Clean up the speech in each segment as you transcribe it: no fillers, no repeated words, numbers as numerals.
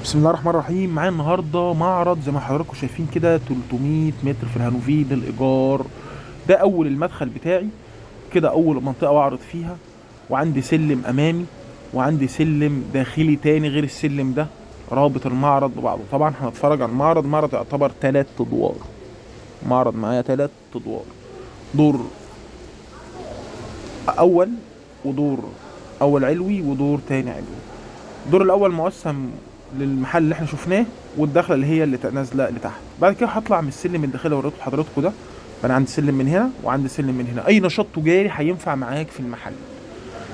بسم الله الرحمن الرحيم. معايا النهارده معرض زي ما حضراتكم شايفين كده 300 متر في الهانوفيل للايجار. ده اول المدخل بتاعي كده، اول منطقة بعرض فيها، وعندي سلم امامي وعندي سلم داخلي تاني غير السلم ده رابط المعرض ببعضه. طبعا هنتفرج على المعرض. المعرض يعتبر 3 ادوار، معرض معايا 3 ادوار، دور اول ودور اول علوي ودور تاني علوي. الدور الاول مقسم للمحل اللي احنا شفناه والدخله اللي هي اللي نازله لتحت. بعد كده هطلع من السلم الداخلي اللي وريته لحضراتكم ده، فانا عندي سلم من هنا وعندي سلم من هنا. اي نشاط تجاري هينفع معاك في المحل.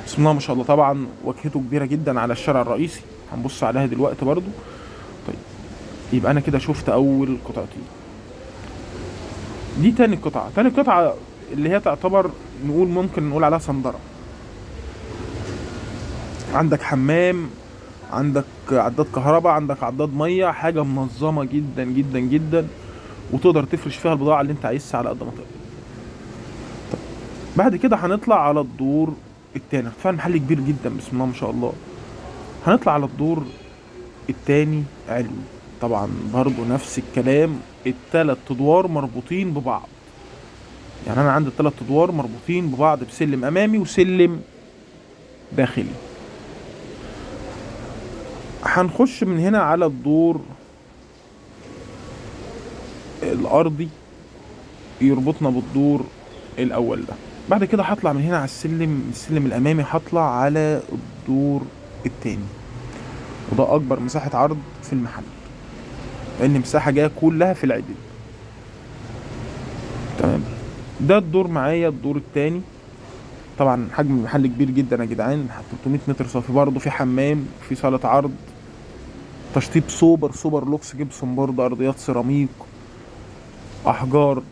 بسم الله ما شاء الله. طبعا واجهته كبيرة جدا على الشارع الرئيسي، هنبص عليها دلوقتي برضو. طيب يبقى انا كده شفت اول قطعتين، دي تاني قطعه. تاني قطعه اللي هي تعتبر نقول ممكن نقول عليها صندره. عندك حمام، عندك عداد كهرباء، عندك عداد مية، حاجة منظمة جدا جدا جدا، وتقدر تفرش فيها البضاعة اللي انت عايزها على قد ما تقدر. طيب بعد كده هنطلع على الدور التاني. فعلا محل كبير جدا بسم الله ما شاء الله. هنطلع على الدور التاني علوي، طبعا برضو نفس الكلام، التلات ادوار مربوطين ببعض. يعني انا عندي التلات ادوار مربوطين ببعض بسلم امامي وسلم داخلي. هنخش من هنا على الدور الارضي يربطنا بالدور الاول ده. بعد كده هطلع من هنا على السلم، السلم الامامي هطلع على الدور التاني، وده اكبر مساحة عرض في المحل لان مساحة جاية كلها في العدل. تمام، ده الدور معايا الدور التاني. طبعا حجم المحل كبير جدا يا جدعان، 300 متر صافي. برضه في حمام، في صالة عرض، تشطيب سوبر سوبر لوكس، gypsum board، ارضيات سيراميك، احجار،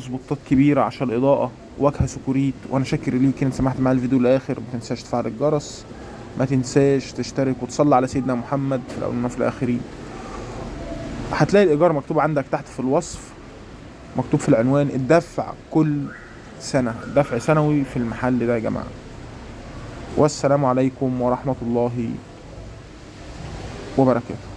سبوتات كبيرة عشان الاضاءة، واجهه سكوريت. وانا شاكر ليك ان سمحت معايا الفيديو للاخر. ما تنساش تفعل الجرس، ما تنساش تشترك وتصلي على سيدنا محمد في الاولين وفي الاخرين. هتلاقي الايجار مكتوب عندك تحت في الوصف، مكتوب في العنوان. الدفع كل سنة، دفع سنوي في المحل ده يا جماعة. والسلام عليكم ورحمة الله وبركاته.